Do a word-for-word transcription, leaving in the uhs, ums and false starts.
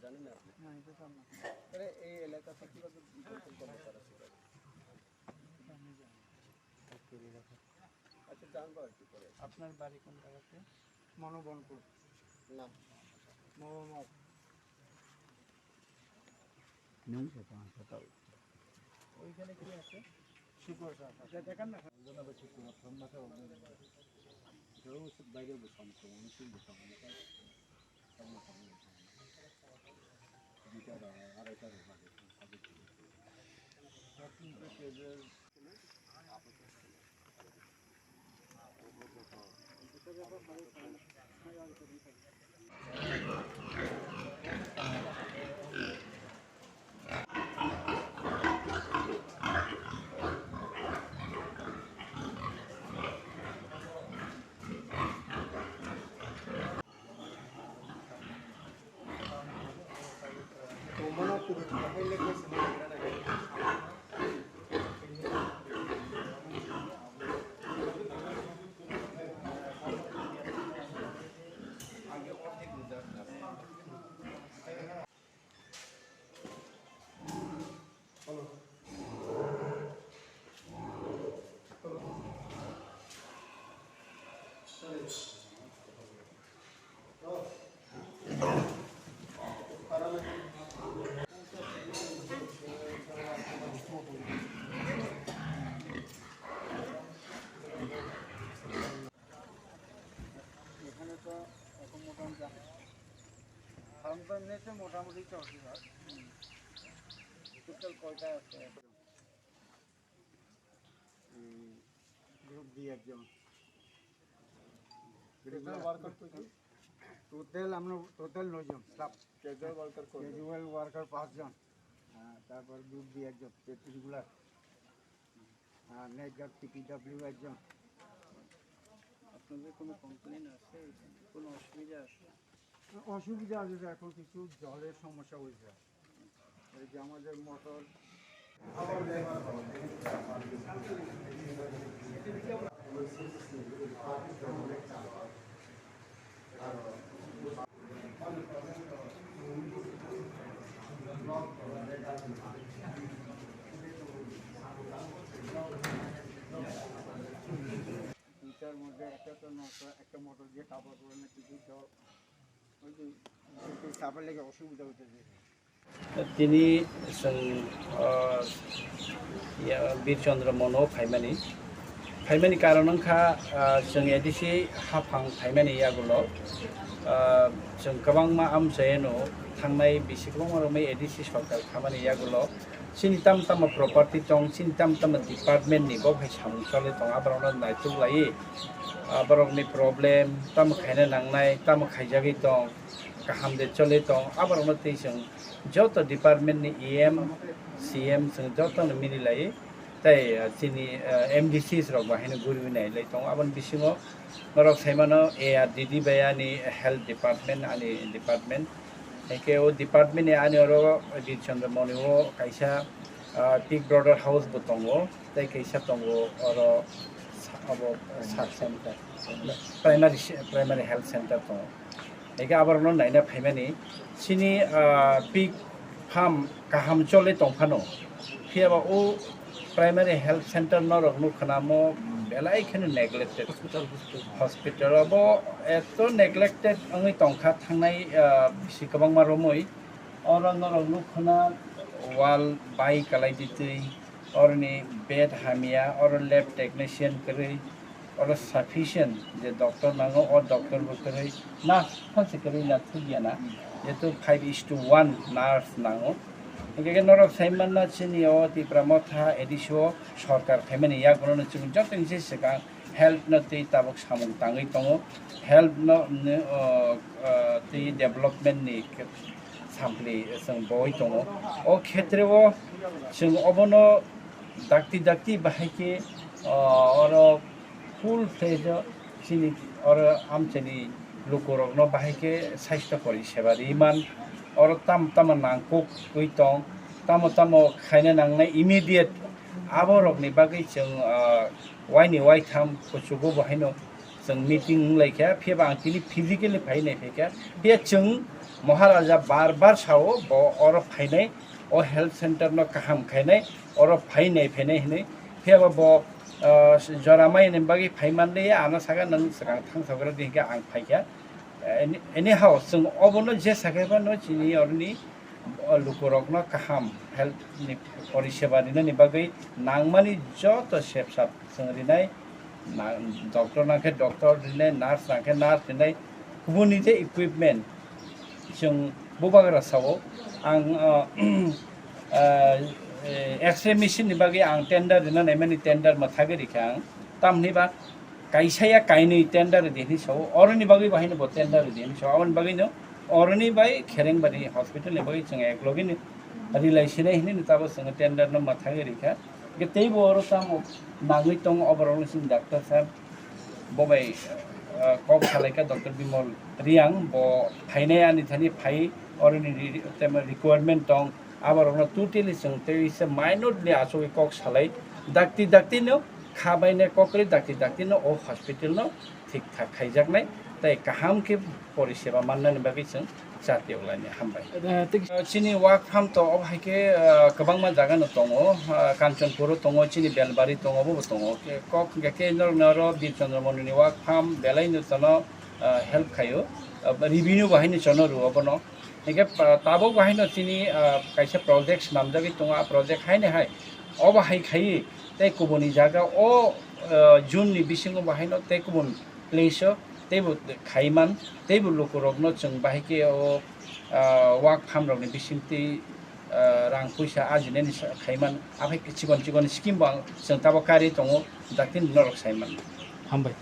জানেন না আপনি? না, এটা তো আমার। তাহলে এই এলাকাতে কিভাবে পরিকল্পনা করা ছিল? এটা আমি জানি না। আচ্ছা, জানবো আর কি পরে। আপনার বাড়ি কোন জায়গাতে? মনোবনপুর। না। মনোবনপুর। Nung sa pa sa tao. ওইখানে কি আছে? শিকড় চাষ আছে। এটা দেখান না। ওজনে বেশি পুরো ফর্ম আছে, ওজনে বেশি। কেউ বাইরে বসানো, কেউ নিচে বসানো, এটা সব রকম। দুইটা বা আড়াইটা বা সব কিছু। সব কিছু কেজি এখানে তো এখন মোটামুটি ফার্ম তো এমনিতে মোটামুটি চলছে, স্যার। টোটাল কয়টা আছে? গ্রুপ ডি একজন। টোটাল আমরা টোটাল নয়জন স্টাফ। ক্যাজুয়াল ওয়ার্কার কয়জন? ক্যাজুয়াল ওয়ার্কার পাঁচজন। হ্যাঁ, তারপর গ্রুপ ডি একজন, রেগুলার। আর নাইট গার্ড, টিপিডব্লিউ একজন। আপনাদের কোনো কমপ্লেন আছে? কোনো অসুবিধা আছে? অসুবিধা আছে যে এখন কিছু জলের সমস্যা হয়েছে। এই যে আমাদের মোটর দুইটার মধ্যে একটা তো নষ্ট, একটা মোটর দিয়ে কাপড় পরে না কিছু জল, ওই যে সাপের লেগে অসুবিধা হইতেছে। Tini chwng, ah, ya, Bir Chandra Mono phaimani. Phaimani karon wngkha, ah, chwng A D C haphang phaimani yagulo, ah, chwng kwbangma amchaino thangnai bisi kwbangma romwi A D C sorkar khamani yagulo chini tamo tamo property tong, chini tamo tamo department ni bo hai samung choli tong, aborokno naituk laiwi, ah, borokni problem tamo khaina nangnai, tamo khaijagwi tong, kaham de choli tong, aborokno twi chwng joto department ni E M, C M chwng jotono mili lai, tei, ah, chini, ah, M D Cs rok bo haino guriwi nai lai tongo. Aboni bisingo norok sai mano A R D D bai ani health department, ani department. Haikhe o department ni ani oro Bir Chandra Moni o kaisa, ah, Big Brother House bo tongo, tei kaisa tongo oro sa-, abo sub center, primary se-, primary health center tongo. Eke aborokno naina phaimani chini, ah, pig farm kaham choli tongphano, phiyaba o primary health center norok nukha namo belai kheno neglected. Hospital, hospital. Hospital abo eto neglected wngwi tongkha thangnai, ah, bisi kwbangma romwi. Oro norok nukha na wall bai kalai ditwi, oroni bed hamya, oro lab technician kwrwi, oro sufficient je doctor nango, o doctor bo kwrwi, nurse phansi kwrwi na thukya na, jehetu five is to one nurse nango. Hingke norok sai manna chini o Tipra Motha A D C o sorkar phaimani yagulono chwng joto ni se swkang health no twi tabuk samung tangwi tongo, health no, no, o, o, twi development ni khe sampli chwng bowoi tongo. O khetre o chwng obono dakti dakti bahai khe, o, oro full fledge o chini oro amchaini lukurokno bahai khe saisto pori seba riman, oro tamo tamo nangkukwi tong, tamo tamo khaina nangnai immediate aborokni bagwi chwng, o, waini waitham kuchugo bo haino chwng meeting wnglaikha, phiyaba ang tini physically phai naiphaikha, phiya chwng Maharaja bar bar sao bo oro phainai, o health center no kaham khainai, oro phainai phainai hinwi. Phiyaba bo, ah, jora maini bagwi phai manliya, ano saka, "Nwng swkang thang sagra di," hinkhe ang phaikha. Any-, anyhow, chwng obono je sakaiba no chini oroni, o lukurokno kaham health ni poriseba rinani bagwi nangmani joto sepsap chwng rinai, na-, doctor nangkhe doctor rinai, nurse nangkhe nurse rinai, kubuni je equipment chwng bubagra sao. Ang, ah, ah, eh, X-ray machine ni bagwi ang tender rina naimani tender mwthagwi rikha ang. Tamni ba kaisa ya kainwi tender ridi hinwi sao, oroni bagwi bo haino bo tender ridi hinwi sao, aboni bagwino oroni bai Kherengbari hospital ni bagwi chwng eklogini rilai sinai hinwi tabo chwng tender no mwthagwi rikha. Hwnkhe teibo oro tamo nangwi tongo oborok no chini doctor sir, bo bai, ah, kok salaikha doctor Bimol Riang, bo phainai ani thani phai oroni ri-, ri-, temo requirement tong, aborokno totally chwng tei se minutely achugwi kok salai, dakti dakti no kha bainai kok kwrwi dakti dakti no o hospital no thik thak khaijaknai tei kaham khe poriseba mannani bagwi chwng chati oglaini hambai. Eh, tei- Ah, chini work farm to obo hai khe, ah, kwbangma jaga no tongo, ah, Kanchanpur o tongo, chini Belbari tongo, obo bo tongo. Khe kok hwnkhe khe norok noro Bir Chandra Moni ni work farm belai no tono, ah, help khaio. Ah, revenue bo haino chono rwo bono. Hingke, ah, tabok bo haino chini, ah, kaisa project swnamjagwi tongo, a project haino hai obo hai khaiwi tei kubuni jaga o, ah, June ni bisingo bo haino tei kubun place o teibo khaiman, teibo lukurokno chwng bahai khe o, ah, work farm rokni bisingtwi, ah, rang puisa ajinani sa-, khaiman, aphai chikon chikon scheme bo ang chwng tabok karwi tongo, dakti norok saiman. Hambai.